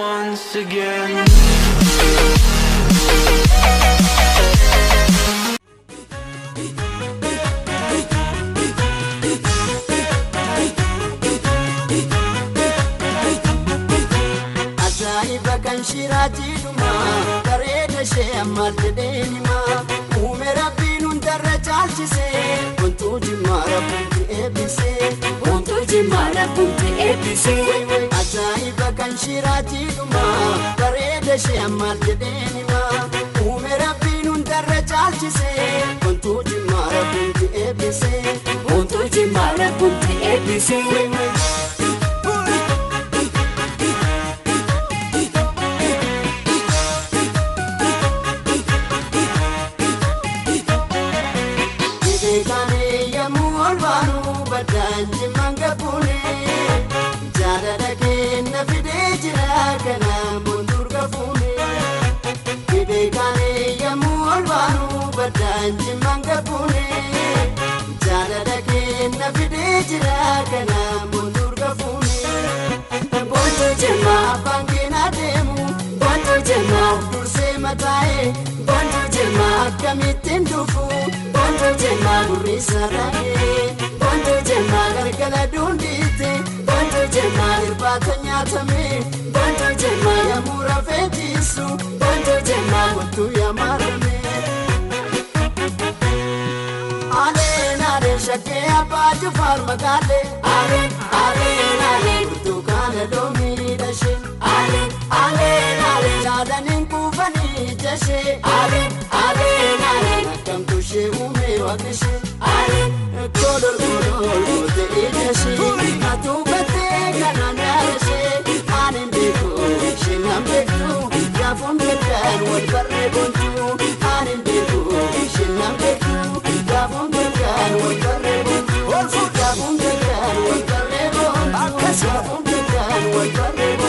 once again. Ajaa'iba kan shiraatii dhumaa bareeda ishee ammaal jedheen himaa uume rabbiin hundarra caalchisee wantuu jimmaa rabbiin eebbisee Wantu jimmaa rabbiin eebbisee. Ajaa'iba kan shiraatii dhumaa bareeda ishee ammaal jedheen himaa uume rabbiin hundarra caalchisee wantuu jimmaa rabbiin eebbisee Wantu jimmaa rabbiin eebbisee. Beekamee yemmuu ol baanu baddaan jimmaan gabbuune jaalala kenna fidee jira kanaan boonduur gafuune. Beekamee yemmuu ol baanu baddaan jimmaan gabbuune jaalala kenna fidee jira kanaan boonduur gafuune. Boontuu jimmaa abbaan keenya deemu Wantu jimmaa dursee mataa'ee wantu jimmaa akkamittiin dhufu wantu jimmaa gurri sararee. wantu jimmaa Galgala dundiitti wantu jimmaa irbaata nyaatame wantu jimmaa yemmuu rafee ciisu wantu jimmaa kottu yaamarame. Aleen aleen shakkee abbaa jufaar magaalee Aleen aleen aleen burtukaana loomii dhashee aleen aleen aleen jaalaniin kuufanii ijashee aleen aleen aleen akkamtu ishee uumee waaqishee. aleen Kolol kolol goote ijashee atuubattee kanaan yaadashee ani beeku isheen nan beektu gaafuun beekan wal barree boontuu ani beeku isheen nan beektu gaafuun beekan wal barree boontuu gaafuun beekan wal barree boontuu gaafuun beekan wal barree.